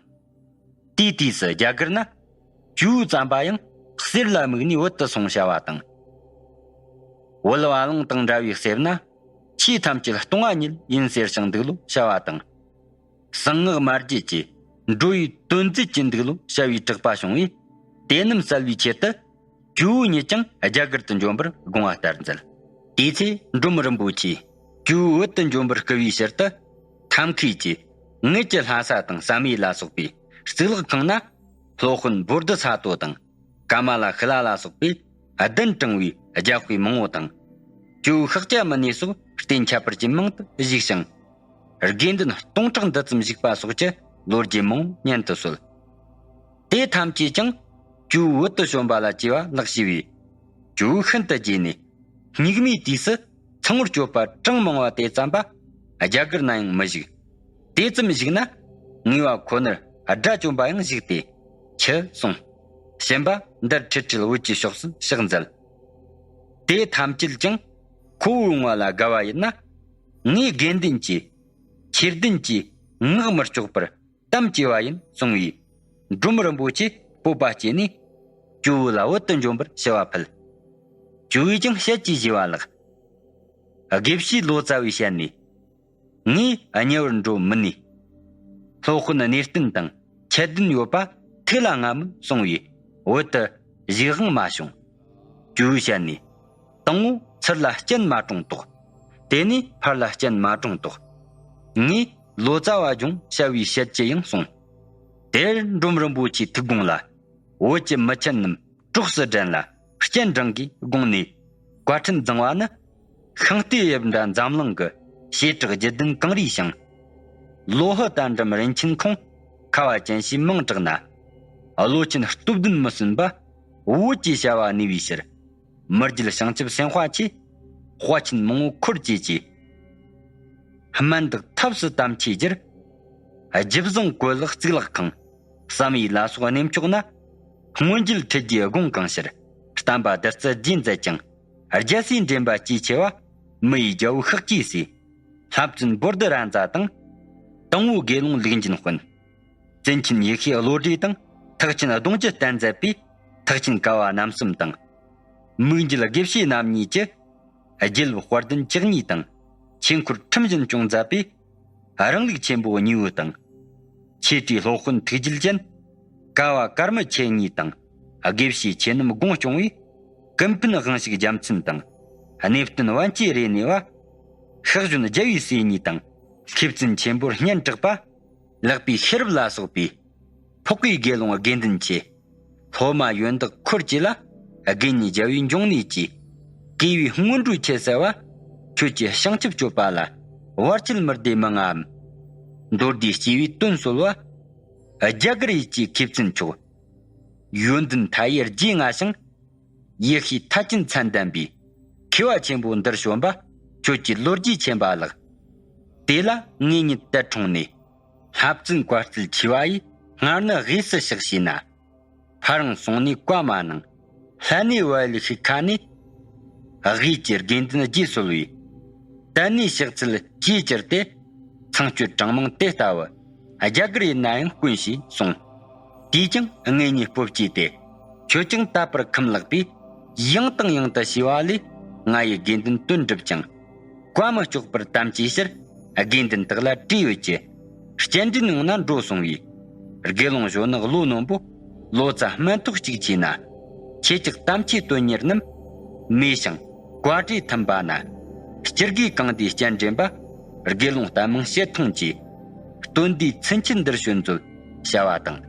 དེའི་དུས་སུ་རྒྱ་གར་ན་ཇོ་བོ་བརྩམས་པ་ཡང་གསེར་ལ་དམིགས་ནས་བོད་དུ་སོང་བྱ་བ་དང་། བོད་བ་ལང་དང་འདྲ་བའི་གསེབ་ན་ཆོས་ཐམས་ཅད་སྟོང་བ་ཉིད་ཡིན་ཟེར་ཞིང་འདུག་ལོ་བྱ་བ་དང་། གསང་སྔགས་མ་བརྗེད་ཀྱི་འགྲོ་བའི་དོན་མཛད་ཀྱི་འདུག་ལོ་བྱ་བའི་གྲགས་པ་བྱུང་བས། དེ་རྣམས་བསལ་བའི་ཆེད་དུ་ཇོ་བོ་ཉིད་ཀྱང་རྒྱ་གར་དུ་འབྱོན་པར་དགོངས་པ་ལྟར་མཛད། དེའི་ཚེ་འབྲོམ་རིན་པོ་ཆེས་ཇོ་བོ་བོད་དུ་འབྱོན་པར་བསྐུལ་བའི་ཕྱིར་དུ། ཐབས་མཁས་ཀྱིས་ངེད་ཀྱི་ལྷ་ས་དང་བསམ་ཡས་ལ་སོགས་པའི་གཙུག་ལག་ཁང་ན་སློབ་དཔོན་བོ་དྷི་ས་ཏྭ་དང་། ཀ་མ་ལ་ཤཱི་ལ་ལ་སོགས་པའི་གདན་དྲངས་པའི་རྒྱལ་དཔེ་མང་བོ་དང་། ཇོ་བོ་ཤཱཀྱ་མུ་ནེ་སོགས་རྟེན་ཁྱད་པར་ཅན་མང་དུ་བཞུགས་ཤིང་། དགེ་འདུན་སྟོང་ཕྲག་འདི་ཙམ་བཞུགས་པ་སོགས་ཀྱི་ལོ་རྒྱུས་མང་བོ་སྙན་དུ་གསོལ། དེ་ཐམས་ཅད་ཀྱང་ཇོ་བོ་བོད་དུ་བྱོན་པ་ལ་བཅོལ་བ་ལགས་ཞུས་པས། ཇོ་བོ་ཤིན་ཏུ་དགྱེས་ནས། སྙིགས་མའི་དུས་སུ་ཚངས་པར་སྤྱོད་པ་གྲངས་མང་བ་དེ་བརྩམས་པ་རྒྱ་གར་ན་ཡང་མི་བཞུགས། དེ་ཙམ་བཞུགས་ན་ངེས་པ་ཁོ་ནར་དགྲ་བཅོམ་པ་ཡང་བཞུགས་ཏེ་འཆི་གསུངས། ཞིང་པ་འདིར་ཁྲི་ཁྲིར་བོད་ཀྱི་ཕྱོགས་སུ་ཕྱག་འཚལ། དེ་ཐམས་ཅད་ཀྱང་ཁོ་བོས་འོང་བ་ལ་དགའ་བ་ཡིན་ན། ངས་དགེ་འདུན་གྱི་ཆོས་ལྡན་གྱི་ངག་མི་སྐྱོགས་པར་དམ་བཅས་པ་ཡིན་གསུང་བས། འབྲོམ་རིན་པོ་ཆེ་སྤོབས་པ་སྐྱེས་ནས་ཇོ་བོ་ལ་བོད་དུ་འབྱོན་པར་ཞུ་བ་ཕུལ། ཇོ་བོས་ཀྱང་ཞལ་གྱིས་ཞུས་པ་ལགས། དགེ་བཤེས་ལོ་ཙཱ་བའི་ཞལ་ནས། ངས་གཉེར་བར་འགྲོ་མི་ནུས། སློབ་དཔོན་གནས་བརྟན་དང་ཁྱད་ལྡན་ཡོད་པ་ཐུགས་ལ་མངའ་མོད་གསུང་བས་བོད་དུ་བཞུགས་དབང་མ་བྱུང་། ཇོ་བོའི་ཞལ་ནས། དང་པོ་ཚུར་ལ་སྤྱན་མ་དྲངས་དོགས། དེ་ནས་ཕར་ལ་སྤྱན་མ་དྲངས་དོགས། ངས་ལོ་ཙཱ་བ་སྦྱོང་བྱ་བའི་ཞལ་གྱིས་ཡང་གསུངས། དེར་འབྲོམ་རིན་པོ་ཆེའི་ཐུགས་དགོངས་ལ། བོད་ཀྱི་མི་ཆེན་རྣམས་གྲོགས་སུ་འདྲེན་ལ་སྤྱན་དྲངས་ཀྱིས་དགོངས་ནས། བཀའ་ཁྲིད་འཛིན་པ་ནི། ཤིང་རྟའི་དབྱིབས་འདྲ་འཛམ་གླིང་གི་བྱེ་བྲག་བརྒྱུད་ལྡན་གངས་རིའི་ཞིང་། ལོ་ཧི་དར་འགྲམ་རིན་ཆེན་ཁོང་། ཁ་བ་ཅན་ཞེས་མིང་གྲགས་ན། བློ་ཆེན་སྟོབས་ལྡན་མི་བསྲུན་པ། བོད་ཀྱི་བྱ་བ་གནས་པའི་ཕྱིར། མི་རྒྱུད་བྱང་ཆུབ་སེམས་དཔའ་ཆེ། དཔའ་ཆེན་མང་བོ་འཁོར་བཅས་ཀྱིས། དམན་དག་ཐབས་སུ་དམ་བཅས་རྒྱུར། རྒྱུད་བཟང་གོས་ལག་གཙུག་ལག་ཁང་། བསམ་ཡས་ལ་སོགས་གནས་མཆོག་ན། མངོན་བརྗོད་ཁྲིད་རྒྱུའི་དགོངས་གང་ཕྱིར། བསྟན་པ་བདུད་རྩི་རྒྱས་མཛད་ཅིང་། རྒྱལ་སྲས་འདྲེན་པ་སྐྱེས་ཆེ་བ། མི་ཡི་རྒྱལ་པོ་ཤཱཀྱའི་སྲས། ལྷ་བཙུན་བོ་དྷི་རཱ་ཛ་དང་། དང་པོ་དགེ་སློང་ལུགས་འབྱིན་དཔོན། བཙུན་ཆེན་ཡེ་ཤེས་བློ་གྲོས་དང་། ཐེག་ཆེན་གདུང་བརྒྱུད་བསྟན་མཛད་པའི། ཐེག་ཆེན་ཀ་བ་རྣམ་གསུམ་དང་། མིག་འབྱེད་དགེ་བཤེས་རྣམ་གཉིས་ཀྱི། རྒྱལ་བུ་དཔལ་ལྡན་བཅུ་གཉིས་དང་། ཆོས་འཁོར་ཁྲིམས་བཞིན་སྐྱོང་མཛད་པའི། རིང་ལུགས་ཆེན་པོ་གཉིས་པོ་དང་། ཆོས་གྲོས་སློབ་དཔོན་ཐུགས་རྒྱུད་ཅན། ཀ་བ་ཀརྨ་ཆོས་གཉིས་དང་། དགེ་བཤེས་ཆོས་རྣམས་དགོངས་སྐྱོང་བའི། ཀུན་ཕན་དབང་ཕྱུག་རྒྱལ་མཚན་དང་། གནས་བརྟན་པཎ་ཆེན་རེ་གནས་པ། ཤག་གཞོན་རྒྱལ་བའི་སྲས་གཉིས་དང་། མཁས་བཙུན་ཆེན་པོར་སྙན་གྲགས་པ། ལེགས་པའི་ཤེས་རབ་ལ་སོགས་པའི། འཕགས་པའི་དགེ་སློང་དགེ་འདུན་ཆེ། སློབ་མ་ཡོན་བདག་འཁོར་བཅས་ལ། དགེ་བསྙེན་རྒྱལ་བའི་འབྱུང་གནས་ཀྱིས། བསྐུལ་བའི་སྔོན་འགྲོའི་ཆེད་གསལ་བ། ཁྱོད་ཀྱི་བྱང་ཆུབ་སྤྱོད་པ་ལ། བར་ཆད་མི་སྡེ་མི་མངའམ། མདོ་སྡེའི་སྐྱེས་བུའི་དོན་གསོལ་བ། རྒྱ་གར་ཡུལ་གྱི་མཁས་བཙུན་མཆོག་ཡོན་ཏན་མཐའ་ཡས་རྗེས་མངའ་ཞིང་། ཡེ་ཤེས་མཐའ་ཅན་མཚན་ལྡན་པའི། མཁས་པ་ཆེན་པོ་འདིར་བྱོན་པ། ཁྱོད་ཀྱི་ལོ་རྒྱུས་ཆེན་པ་ལགས། དེ་ལ་ངེད་གཉིས་དད་འཁྲུངས་ནས། ལྷ་བཙུན་བཀའ་སྩལ་ཆེ་བ་ཡི། སྔར་ནི་དབུས་སུ་ཕྱག་བྱས་ན། ཕ་རང་སོང་ནས་བཀའ་མ་གནང་། ལྷ་གནས་བལ་ཡུལ་ཤིང་ཁ་ནས། དབུས་ཀྱི་དགེ་འདུན་རྗེས་གསོལ་བས། དད་གནས་ཕྱག་འཚལ་ཅེས་གྱུར་ཏེ། ཚངས་སྤྱོད་གྲངས་མང་དེ་ལྟ་བུ། རྒྱ་གར་ཡུལ་ན་ཡང་དཀོན་ཞེས་གསུངས། དེས་ཀྱང་ངེད་གཉིས་སྤོབས་སྐྱེས་ཏེ། ཁྱོད་ཀྱང་དད་པར་ཁམས་བརླག་པས། ཡང་དང་ཡང་དུ་ཞུས་པ་ལས། ང་ཡི་དགེ་འདུན་དོན་འགྲུབ་ཅིང་། བཀའ་མི་གཅོག་པར་དམ་བཅས་ཕྱིར། དགེ་འདུན་དག་ལ་བཀྲིས་ཡོད་ཀྱི། སྤྱན་འདྲེན་ཡོང་ན་འགྲོ་གསུང་བས། དགེ་སློང་གཞོན་ནུ་བློ་རྣོན་པོ། ལོ་ཙཱ་སྨན་ཐོགས་གཅིག་བྱས་ན། ཁྱེད་ཅག་དམ་ཆོས་དོན་གཉེར་རྣམས། མོས་ཤིང་བཀའ་དྲིན་མཐུན་པ་ན། སྤྱིར་དགེ་གང་དེའི་སྤྱན་འདྲེན་པ། དགེ་སློང་ལྟ་མིན་ཞལ་མཐོང་གྱིས། སྟོན་ཟླའི་ཚུན་ཆད་འདིར་བྱོན་མཛོད། བྱ་བ་དང་།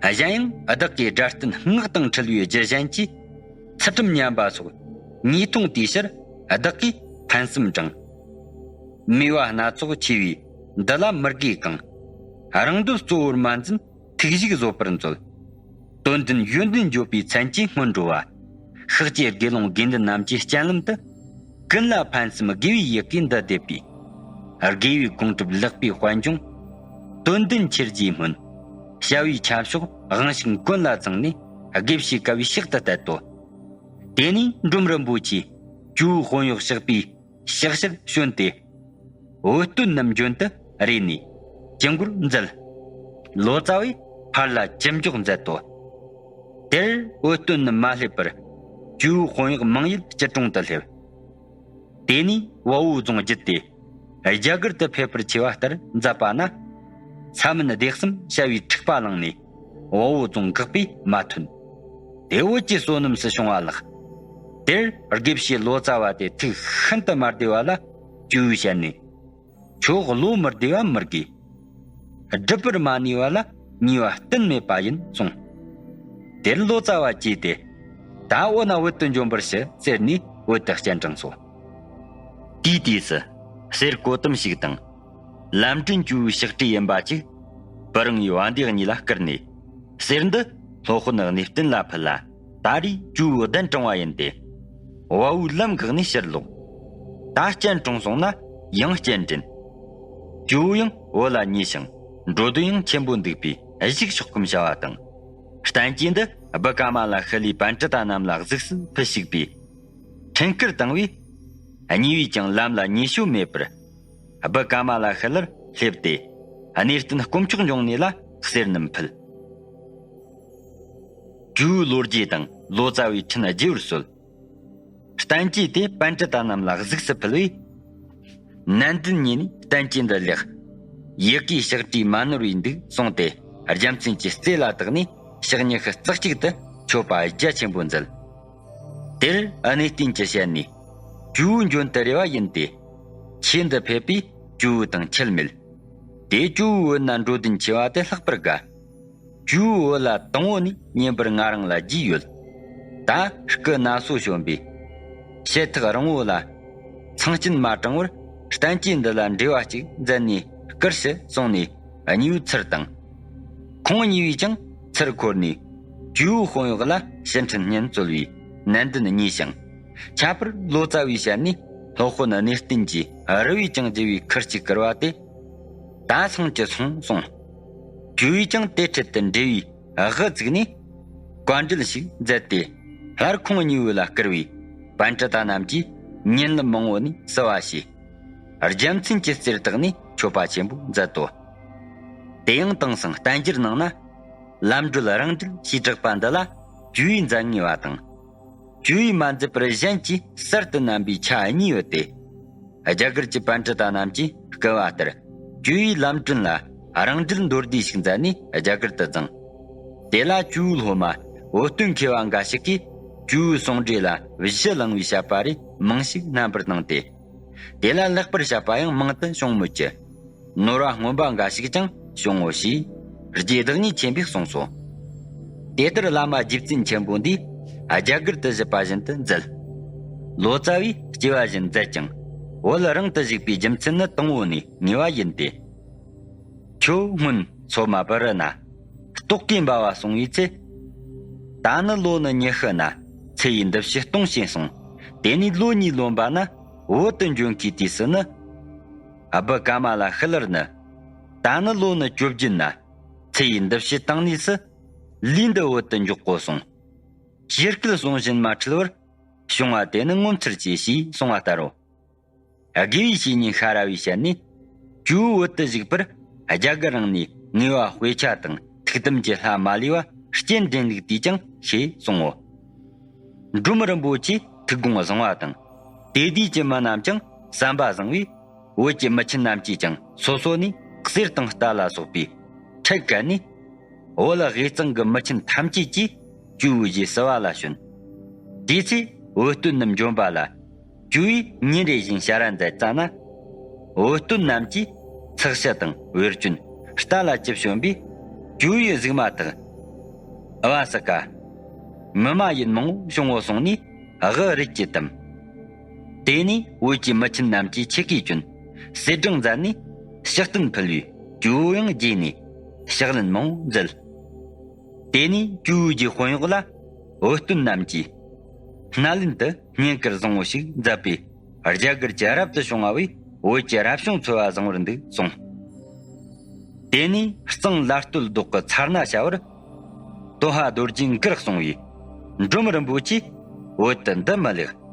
གཞན་ཡང་བདག་གིས་སྒྲ་བསྟན་སྔགས་དང་འཁྲིལ་བའི་རྒྱུ་གཞན་གྱིས། ཚུལ་ཁྲིམས་ཉམས་པ་སོགས་ཉེས་མཐོང་དེའི་ཕྱིར་བདག་གིས་ཕན་སེམས་དྲངས། མོས་པ་སྣ་ཚོགས་ཆེ་བས་འདི་ལ་མི་དགེ་གང་། རང་འདོད་གཙོ་བོར་མ་འཛིན་ཐུགས་ཞིག་བཟོད་པར་མཛོད། དོན་ལྡན་ཡོན་ཏན་བརྗོད་པའི་མཚན་གྱིས་སྔོན་འགྲོ་བ། ཤཱཀྱའི་དགེ་སློང་དགེ་འདུན་རྣམས་ཀྱི་སྤྱན་ལམ་དུ། ཀུན་ལ་ཕན་སེམས་དགེ་བའི་ཡི་གེ་འདི་བཟླས་པས། དགེ་བའི་དགོངས་གྲུབ་ལེགས་པའི་དཔལ་འབྱུང་། དོན་ལྡན་ཆེར་རྒྱས་སྨོན། བྱ་བའི་ཁྱབ་ཕྱོགས་དབང་ཕྱུག་མགོན་ལ་བརྫངས་ནས། དགེ་བྱེད་དཀའ་བའི་ཕྱག་ཏུ་གཏད་དོ། དེ་ནས་འབྲོམ་རིན་པོ་ཆེས་ཇོ་བོའི་དཔོན་གཡོག་གཤེགས་པའི་ཕྱག་ཕྱིར་བྱོན་ཏེ། འོད་སྟོན་རྣམས་མགྲོན་དུ་རེ་ནས་ཅི་འགོར་མཛད། ལོ་ཙཱ་བས་ཕར་ལ་ཅི་མགྱོགས་མཛད་དོ། དེར་འོད་སྟོན་རྣམས་མ་སླེབས་པར་ཇོ་བོའི་དཔོན་གཡོག་མང་ཡུལ་སྐྱིད་གྲོང་དུ་སླེབས། དེ་ནས་དབའ་བོའི་རྫོང་བརྒྱུད་དེ་རྒྱ་གར་དུ་ཕེབས་པར་ཆེ་བ་ལྟར་མཛད་པ་ན། ས་མིན་སྡེ་གསུམ་བྱ་བའི་འཁྲུག་པ་ལངས་ནས་དབའ་བོའི་རྫོང་འགག་པས་མ་ཐོན། དེ་བོད་ཀྱི་བསོད་ནམས་སུ་བྱུང་བ་ལགས། དེར་དགེ་བཤེས་ལོ་ཙཱ་བ་དེ་ཐུགས་ཤིན་ཏུ་མ་བདེ་བ་ལ་ཇོ་བོའི་ཞལ་ནས། ཁྱོད་བློ་མི་བདེ་བ་མི་དགོས། སྒྲུབ་པར་མ་ནུས་པ་ལ་ཉེས་པ་གཏན་མེད་པ་ཡིན་གསུངས། དེར་ལོ་ཙཱ་བ་གྱིས་ཏེ། ད་འོ་ན་བོད་དུ་འབྱོན་པར་ཞུ་ཟེར་ནས་བོད་དུ་སྤྱན་དྲངས་སོ། དེའི་དུས་སུ་གསེར་གོ་དམ་ཞིག་དང་། ལམ་འདྲེན་ཇོ་བོའི་ཕྱག་བྲིས་ཡིན་པ་ཅིག་པུ་རིང་བའི་བ་འདི་གཉིས་ལ་བསྐུར་ནས། གསེར་འདི་སློབ་དཔོན་གནས་བརྟན་ལ་ཕུལ་ལ། ད་རེས་ཇོ་བོའི་གདན་དྲངས་པ་ཡིན་ཏེ། དབའ་བོའི་ལམ་འགགས་ནས་ཕྱིར་ལོག་ད་སྤྱན་དྲངས་སོང་ན་ཡང་སྤྱན་འདྲེན། ཇོ་བོ་ཡང་བོད་ལ་ཉེ་ཞིང་འགྲོ་དོན་ཡང་ཆེན་པོ་འདུག་པས་གཞུག་ཕྱོགས་ཀུན་བྱ་བ་དང་། བསྟན་བཅོས་འདི་བུ་ཀ་མ་ལ་ཤཱི་ལས་པཎྜི་ཏ་རྣམས་ལ་གཟིགས་སུ་ཕུལ་ཞིག་པས། འཕྲིན་བསྐུར་བཏང་བས། གཉིས་པོས་ཀྱང་ལམ་ལ་ཉེས་ཤོས་མེད་པར། བུ་ཀ་མ་ལ་ཤཱི་ལར་སླེབས་ཏེ། གནས་བརྟན་དཀོན་མཆོག་འབྱུང་གནས་ལ་གསེར་རྣམས་ཕུལ། ཇོ་བོའི་ལོ་རྒྱུས་དང་ལོ་ཙཱ་བའི་འཕྲིན་རྒྱས་པར་གསོལ། བསྟན་བཅོས་དེ་པཎྜི་ཏ་རྣམས་ལ་གཟིགས་སུ་ཕུལ་བས། ནན་ཏན་ཉིད་ནས་བསྟན་བཅོས་འདི་ལེགས། ཡི་གེའི་ཕྱག་བྲིས་མ་ནོར་བས་འདུག་གསུངས་ཏེ། རྒྱལ་མཚན་གྱི་རྩེ་ལ་བཏགས་ནས་ཕྱག་ཉི་ཤུ་རྩ་གཅིག་ཏུ་མཆོད་པ་རྒྱ་ཆེན་པོ་མཛད། དེར་གནས་བརྟན་གྱི་ཞལ་ནས། ཇོ་བོའི་མགྲོན་དུ་རེ་བ་ཡིན་ཏེ། ཁྱེད་འདི་ཕེབས་པས་ཇོ་བོ་དང་ཁྱད་མེད། དེ་ཇོ་བོའི་འོད་ན་འགྲོ་དོན་ཆེ་བ་དེ་ལྷག་པར་དགའ། ཇོ་བོའི་འོད་ལ་དང་པོ་ནས་བསྙེན་པར་ང་རང་ལ་རྒྱུས་ཡོད། ད་སྐུ་ན་སོ་བྱོན་པས། ཞལ་ཐག་རིང་བོ་ལ། ཚངས་སྤྱན་མ་དྲངས་པར་བསྟན་བཅོས་འདི་ལ་འགྲེལ་པ་གཅིག་མཛད་ནས་བསྐུར་ཞུ་གསུངས་ནས་གཉིས་པོའི་ཚུར་བཏང་། ཁོང་གཉིས་པོས་ཀྱང་ཚུར་འཁོར་ནས་ཇོ་བོའི་དཔོན་གཡོག་ལ་ཕྱིར་འཕྲིན་སྙན་སྩོལ་བས་ནན་ཏན་བརྙེས་ཤིང་། ཁྱད་པར་ལོ་ཙཱ་བའི་ཞལ་ནས་སློབ་དཔོན་གནས་བརྟན་གྱིས་རི་བོས་ཀྱང་བརྒྱུས་པའི་ཁུར་གཅིག་བསྐུར་བ་དེ། ད་སོང་ཅི་སོང་གསུངས། ཇོ་བོས་ཀྱང་དེ་འཕྲལ་དུ་འགྲེལ་པའི་དབུ་བཙུགས་ནས་བཀའ་འགྲེལ་ཞིག་མཛད་དེ། སླར་ཁོང་གཉིས་པོ་ལ་བསྐུར་བས་པཎྜི་ཏ་རྣམས་ཀྱིས་ཉིན་ལམ་མང་བོ་ནས་བསུ་བ་བྱས། རྒྱལ་མཚན་གྱི་རྩེར་བཏགས་ནས་མཆོད་པ་ཆེན་པོ་མཛད་དོ། དེ་ཡང་དེང་སང་བསྟན་འགྱུར་ནང་ན། ལམ་བགྲོད་རང་འགྲེལ་ཞེས་གྲགས་པ་འདི་ལ་ཇོ་བོས་མཛད་ངེས་པ་དང་། ཇོ་བོས་མ་མཛད་པར་གཞན་གྱིས་གསར་དུ་བསྣན་པའི་ཆ་གཉིས་ཡོད་དེ། རྒྱ་གར་གྱི་པཎྜི་ཏ་རྣམས་ཀྱིས་བསྐུལ་བ་ལྟར་ཇོ་བོའི་ལམ་སྒྲོན་ལ་རང་འགྲེལ་མདོར་བསྡུས་ཤིག་མཛད་ནས་རྒྱ་གར་དུ་བརྫངས། དེ་ལ་ཇོ་བོའི་སློབ་མ་བོད་སྟོན་མཁས་པ་འགའ་ཞིག་གིས་ཇོ་བོའི་གསུང་འགྲེལ་ལ་གཞི་བླངས་པའི་བཤད་པ་རེ་མང་ཞིག་བསྣན་པར་སྣང་སྟེ། དེ་ལ་ལེགས་པར་བཤད་པ་ཡང་མང་དུ་བྱུང་མོད་ཀྱི། ནོར་བ་སྔོན་པ་འགའ་ཞིག་ཀྱང་བྱུང་ངོ་ཞེས་རྗེ་བདག་ཉིད་ཆེན་པོས་གསུངས་སོ། དེ་ལྟར་བླ་མ་རྗེ་བཙུན་ཆེན་པོ་འདིས་རྒྱ་གར་དུ་བཞུད་པ་བཞིན་དུ་མཛད། ལོ་ཙཱ་བས་སྐྱེ་བ་བཞིན་མཛད་ཀྱང་བོད་རང་དུ་བཞུགས་པའི་རྒྱུ་མཚན་ནི་དང་པོ་ནས་ངེས་པ་ཡིན་ཏེ། ཁྱོད་སྔོན་མཚོ་མ་བུ་རི་ན། རྟོག་གེ་འབར་བ་སོང་བའི་ཚེ། ད་ནི་ལོ་ནི་ཉི་ཤུ་ན། ཚེ་ཡི་འདུ་བྱེད་སྟོང་བྱས་སོང་། དེ་ནས་ལོ་གཉིས་ལོན་པ་ན་བོད་དུ་འབྱོན་མཁན་དུས་སུ་ནི། བུ་ཀ་མ་ལ་ཤཱི་ལར་ནི། ད་ནི་ལོ་ནི་བཅོ་བརྒྱད་ན། ཚེ་ཡི་འདུ་བྱེད་བཏང་ནས་སུ། ལུས་འདི་བོད་དུ་འཇོག་གོ་གསུངས། ཇི་སྐད་གསུང་བཞིན་མ་འཁྲུལ་བར། བྱུང་བ་དེ་ནི་ངོ་མཚར་ཆེ་ཞེས་གསུངས་པ་ལྟར་རོ། དགེ་བའི་བཤེས་གཉེན་ཤ་ར་བའི་ཞལ་ནས། ཇོ་བོ་བོད་དུ་བཞུགས་པར་རྒྱ་གར་རང་ནས་ངེས་པ་དཔེ་ཆ་དང་ཐུགས་དམ་གྱི་ལྷ་མ་ལུས་པ་སྤྱན་འདྲེན་ལུགས་དེས་ཀྱང་ཤེས་གསུང་ངོ་། འབྲོམ་རིན་པོ་ཆེས་ཐུགས་དགོངས་བཟང་བ་དང་ དེ་དུས་ཀྱི་མི་རྣམས་ཀྱང་བསམ་པ་བཟང་བས། བོད་ཀྱི་མི་ཆེན་རྣམས་ཀྱིས་ཀྱང་སོ་སོ་ནས་གསེར་དང་རྟ་ལ་སོགས་པའི་ཁྲལ་བཀལ་ནས། བོད་དབུས་གཙང་གི་མི་ཆེན་ཐམས་ཅད་ཀྱིས་ཇོ་བོ་རྗེ་བསུ་བ་ལ་བྱོན། དེའི་ཚེ་བོད་སྟོད་ནས་འབྱོན་པ་ལ། ཇོ་བོས་ཉིན་རེ་བཞིན་ཞལ་རས་མཛད་ཙ་ན། བོད་སྟོད་རྣམས་ཀྱིས་ཚགས་ཤ་དང་བེར་ཅོན་རྟ་ལ་ཅི་བྱོན་པས། ཇོ་བོས་གཟིགས་མ་ཐག། ཨ་བ་ས་ཀ། མི་མ་ཡིན་མང་བོ་བྱུང་ངོ་གསུངས་ནས་དབུ་རིད་ཀྱིས་བཏུམས། དེ་ནས་བོད་ཀྱི་མི་ཆེན་རྣམས་ཀྱིས་ཆེ་བསྐོས་བསྐྱོན། གསེར་སྦྲང་མཛད་ནས་ཕྱག་རྟེན་ཕུལ་བས། ཇོ་བོ་ཡང་དགྱེས་ནས་ཕྱག་ལེན་མང་བོ་མཛད། དེ་ནས་ཇོ་བོ་རྗེའི་དཔོན་གཡོག་ལ་བོད་སྟོད་རྣམས་ཀྱིས་སྣ་ལེན་དུ་བསྙེན་བཀུར་བཟང་བོ་ཞིག་མཛད་པས། རྒྱ་གར་གྱི་རབ་ཏུ་བྱུང་བ་བས། བོད་ཀྱི་རབ་བྱུང་འཚོ་བ་བཟང་བར་འདུག་གསུངས། དེ་ནས་གཙང་ལ་སྟོད་རྡོ་གི་མཚར་སྣ་བྱ་བར་དོ་ཧ་རྡོ་རྗེས་མགུར་གསུངས་པས། འབྲོམ་རིན་པོ་ཆེས་བོད་དུ་འདི་མི་ལེགས།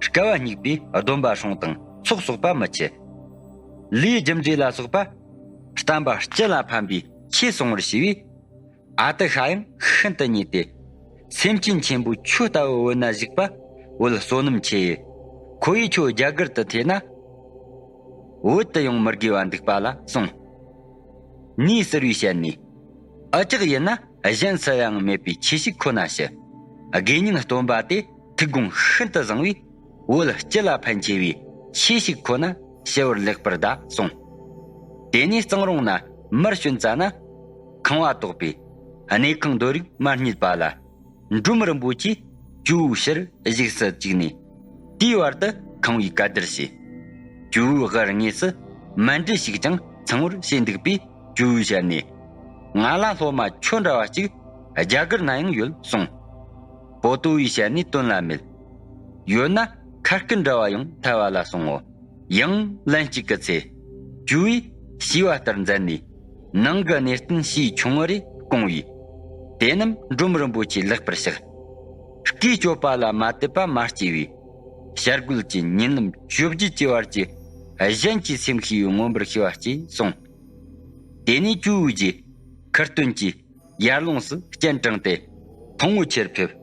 སྐལ་བ་སྙེག་པའི་སྡོམ་པ་སྲུང་དང་ཚོགས་གསོག་པ་མི་ཆེ། ལས་རྒྱུ་འབྲས་ལ་སོགས་པ་བསྟན་པ་སྤྱི་ལ་ཕན་པའི་ཆོས་གསུང་བར་ཞུས་པས། ཨ་ཏི་ཤ་ཡང་ཤིན་ཏུ་མཉེས་ཏེ། སེམས་ཅན་ཆེན་པོ་ཁྱོད་ལྟ་བུ་བོད་ན་བཞུགས་པ་བོད་བསོད་ནམས་ཆེ་ཡི། ཁོ་ཡིས་ཁྱོད་རྒྱ་གར་དུ་ཐོས་ན། བོད་དུ་ཡོང་མི་དགོས་པ་འདུག་པ་ལ་གསུངས། ནས་ཟུར་བའི་ཞལ་ནས། ཨ་ཅག་ཡིན་ན་གཞན་སུ་ཡང་མེད་པའི་ཆོས་ཤིག་ཁོ་ན་ཞུ། དགེ་བསྙེན་སྟོན་པ་དེ་ཐུགས་དགོངས་ཤིན་ཏུ་བཟང་བས། བོད་སྤྱི་ལ་ཕན་ཆེ་བའི་ཆོས་ཤིག་ཁོ་ན་ཞུ་བར་ལེགས་པར་གདའ་གསུངས། དེ་ནས་གཙང་རོང་ན་མར་བྱོན་ཙ་ན། ཁང་བ་གཏོགས་པའི་གནས་ཁང་རྡོ་རིགས་མ་རྙེད་པ་ལ། འབྲོམ་རིན་པོ་ཆེས་ཇོ་བོའི་ཕྱིར་བཞུགས་སུ་བཅུག་ནས། དེའི་བར་དུ་ཁང་བའི་གད་བདར་བྱས། ཇོ་བོའི་དབུར་དངོས་སུ་མཎྜལ་ཞིག་ཀྱང་ཚང་བར་བྱས་འདུག་པས། ཇོ་བོའི་ཞལ་ནས། ང་ལ་སློབ་མ་ཁྱོད་འདྲ་བ་གཅིག་རྒྱ་གར་ན་ཡང་ཡོད་གསུངས། པོ་ཏོ་བའི་ཞལ་ནས་དོན་ལ་མེད། ཡོད་ན་ཁ་སྐད་འདྲ་བ་ཡང་ཐལ་བ་ལ་གསུང་ངོ་། ཡང་ལན་གཅིག་གི་ཚེ། ཇོ་བོས་ཞུས་པ་ལྟར་མཛད་ནས། ནང་གི་གནས་བརྟན་ཞེས་ཆུང་ངུ་རེ་བསྐོངས་པས། དེ་རྣམས་འབྲོམ་རིན་པོ་ཆེས་ལེགས་པར་བཤགས། སྐུའི་སྤྱོད་པ་ལ་མ་དད་པ་མ་སྐྱེས་པས། བྱ་རྒོད་ཀྱི་ཉིན་ལམ་བཅོ་བརྒྱད་ཀྱི་བར་གྱི་གཞན་གྱི་སེམས་ཤེས་པའི་མངོན་པར་ཤེས་པ་སྐྱེས་གསུངས། དེ་ནས་ཇོ་བོ་རྗེ་ཁུར་སྟོན་གྱིས་ཡར་ལོངས་སུ་སྤྱན་དྲངས་ཏེ་ཐང་བོ་ཆེར་ཕེབས།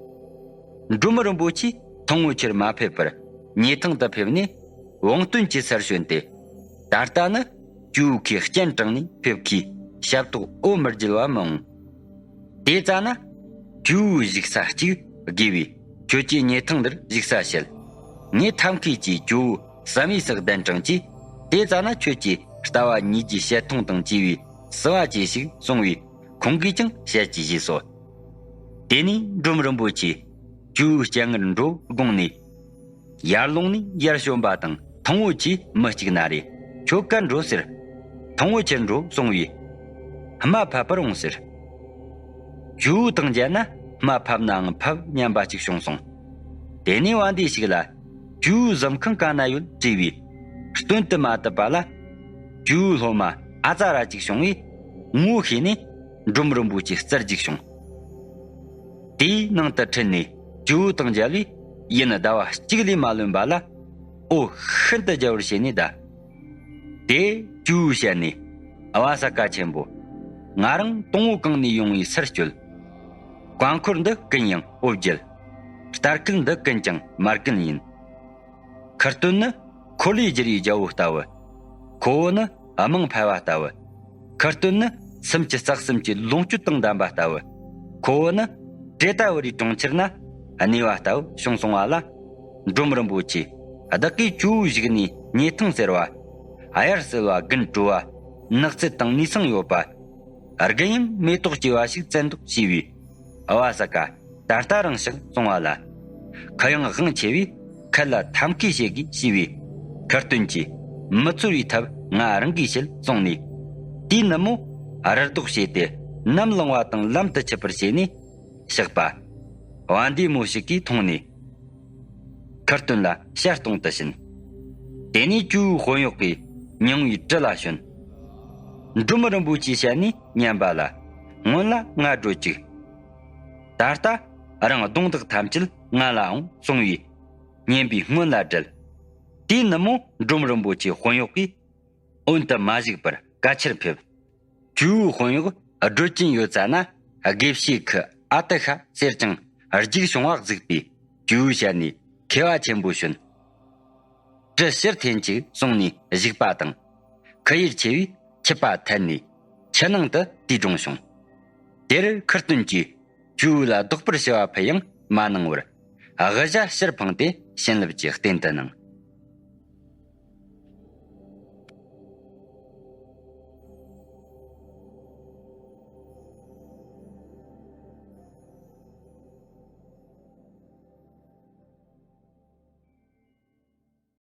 འབྲོམ་རིན་པོ་ཆེས་ཐང་བོ་ཆེར་མ་ཕེབས་པར་ཉེ་ཐང་དུ་ཕེབས་ནས་བང་སྟོན་གྱི་སར་བྱོན་ཏེ། ད་ལྟ་ནི་ཇོ་བོ་ཁོས་སྤྱན་དྲངས་ནས་ཕེབས་ཁོས་ཞབས་ཏོག་འོ་མི་བརྒྱལ་བ་མི་འོང་། དེ་ཙ་ན་ཇོ་བོའི་བཞུགས་ས་གཅིག་དགོས་པས། ཁྱོད་ཀྱིས་ཉེ་ཐང་འདིར་བཞུགས་ས་བྱེད། ངས་ཐབས་མཁས་ཀྱིས་ཇོ་བོ་བསམ་ཡས་སུ་གདན་དྲངས་ཀྱིས། དེ་ཙ་ན་ཁྱོད་ཀྱིས་ལྟ་བ་ཉིད་ཀྱི་བཤད་སྟངས་དང་བཅས་པའི་བསུ་བ་བཅས་ཤིག་གསུང་བས། ཁོང་གིས་ཀྱང་བཤད་ཀྱིས་ཞུས་སོ། དེ་ནས་འབྲོམ་རིན་པོ་ཆེས་ཇོ་བོའི་སྤྱན་སྔར་འགྲོ་དགོངས་ནས། ཡར་ལོངས་ནས་ཡར་བྱོན་པ་དང་ཐང་བོ་ཆེ་མི་གཅིག་ན་རེ། ཁྱོད་གར་འགྲོ་ཟེར། ཐང་བོ་ཆེར་འགྲོ་གསུང་བས། རྨ་ཕབ་པར་འོང་ཟེར། ཇོ་བོ་དང་མཇལ་ན་རྨ་ཕབ་ནའང་ཕབ་སྙམ་པ་གཅིག་བྱུང་སོང་། དེ་ནས་བ་འདི་ཞིག་ལ་ཇོ་བོའི་གཟིམ་ཁང་ག་ན་ཡོད་དྲིས་པས། སྟོན་དུ་མ་བཏུབ་པ་ལ། ཇོ་བོའི་སློབ་མ་ཨ་ཙ་ར་གཅིག་བྱུང་བས། ངོ་ཤེས་ནས་འབྲོམ་རིན་པོ་ཆེ་རྩར་འཇུག་བྱུང་། དེའི་ནང་དུ་ཁྲིད་ནས་ཇོ་བོ་དང་མཇལ་བས། ཡུན་ཟླ་བ་གཅིག་ལས་མ་ལོན་པ་ལ། འོ་ཤིན་ཏུ་རྒྱལ་བར་བྱས་ནས་གདའ། དེ་ཇོ་བོའི་ཞལ་ནས། ཨ་བ་ས་ཀ་ཆེན་པོ། ང་རང་དང་བོ་གང་ནས་ཡོང་བའི་སར་བསྐྱོད། བཀའ་འཁོར་འདི་ཀུན་ཡང་འོ་བརྒྱལ། ལྟ་སྐུལ་འདི་ཀུན་ཀྱང་མར་ཀུན་ཡིན། ཁུར་སྟོན་ནི་འཁོར་ལོས་སྒྱུར་བའི་རྒྱལ་པོ་ལྟ་བུ། ཁོ་བོ་ནི་དམངས་ཕལ་བ་ལྟ་བུ། ཁུར་སྟོན་ནི་སུམ་ཅུ་རྩ་གསུམ་གྱི་ལོངས་སྤྱོད་དང་ལྡན་པ་ལྟ་བུ། ཁོ་བོ་ནི་ཀྲེ་ཏ་བུ་རིའི་གྲོང་ཁྱེར་ན་གནས་པ་ལྟ་བུ་བྱུང་སོང་བ་ལ། འབྲོམ་རིན་པོ་ཆེ་བདག་གིས་ཇོ་བོའི་བཞུགས་གནས་ཉེ་ཐང་ཟེར་བ། དབྱར་བསིལ་བ་དགུན་དྲོ་བ། ནགས་ཚལ་དང་ནུས་སྲང་ཡོད་པ། དགུན་ཡང་མེ་ཏོག་སྐྱེ་བ་ཞིག་བཙན་འདུག་ཞུས་པས། ཨ་བ་ས་ཀ་ད་ལྟ་རང་ཤག་གསུང་བ་ལ། ཁུ་ཡངས་དབང་ཆེ་བས་ཁུ་ལ་ཐབས་མཁས་བྱེད་དགོས་ཞུས་པས། ཁུར་སྟོན་གྱིས་མི་ཚོར་བའི་ཐབས་ང་རང་གིས་བྱེད་གསུངས་ནས། དེའི་ནུབ་མོ་རུ་ལྡོག་བྱས་ཏེ་ནམ་ལངས་པ་དང་ལམ་དུ་ཆུད་པར་བྱས་ནས་གཤེགས་པ། བ་འདིའི་མོ་ཞིག་གིས་མཐོང་ནས། ཁུར་སྟོན་ལ་ཞལ་གཏོང་དུ་ཕྱིན། དེ་ནས་ཇོ་བོའི་དཔོན་གཡོག་གིས་མྱང་བའི་གྲི་ལ་ཞོན། འབྲོམ་རིན་པོ་ཆེའི་ཞལ་ནས་སྙན་པ་ལ། སྔོན་ལ་ང་སྒྲོལ་ཅིག། ད་ལྟ་རང་གདོང་བདག་ཐམས་ཅད་ང་ལ་འོང་གསུང་བས། སྙན་པའི་སྔོན་ལ་བསྒྲལ། དེའི་ནུབ་མོ་འབྲོམ་རིན་པོ་ཆེའི་དཔོན་གཡོག་གིས་འོན་དུ་མ་བཞུགས་པར་ག་ཆེར་ཕེབས། ཇོ་བོའི་དཔོན་གཡོག་སྒྲོལ་གྱིན་ཡོད་ཙ་ན། དགེ་བཤེས་ཁུ་ཨ་ཏི་ཤ་ཟེར་ཀྱང་རྒྱུགས་བྱུང་བ་གཟིགས་པས། ཇོ་བོའི་ཞལ་ནས་མཁས་པ་ཆེན་པོ་བྱོན། སྤྲུལ་ཕྱིར་འཐེན་ཅིག་གསུངས་ནས་བཞུགས་པ་དང་། ཁུ་ཡུར་ཆེ་བས་ཁྱབ་པ་ཐལ་ནས་ཆུ་ནང་དུ་དེ་དྲངས་བྱུང་། དེར་ཁུར་སྟོན་གྱིས་ཇོ་བོ་ལ་བཟློག་པར་ཞུ་བ་ཕུལ་ཡང་མ་གནང་བར། དབུ་ཞྭ་ཕྱིར་འཕངས་ཏེ་བྱིན་རླབས་ཀྱི་རྟེན་དུ་གནང་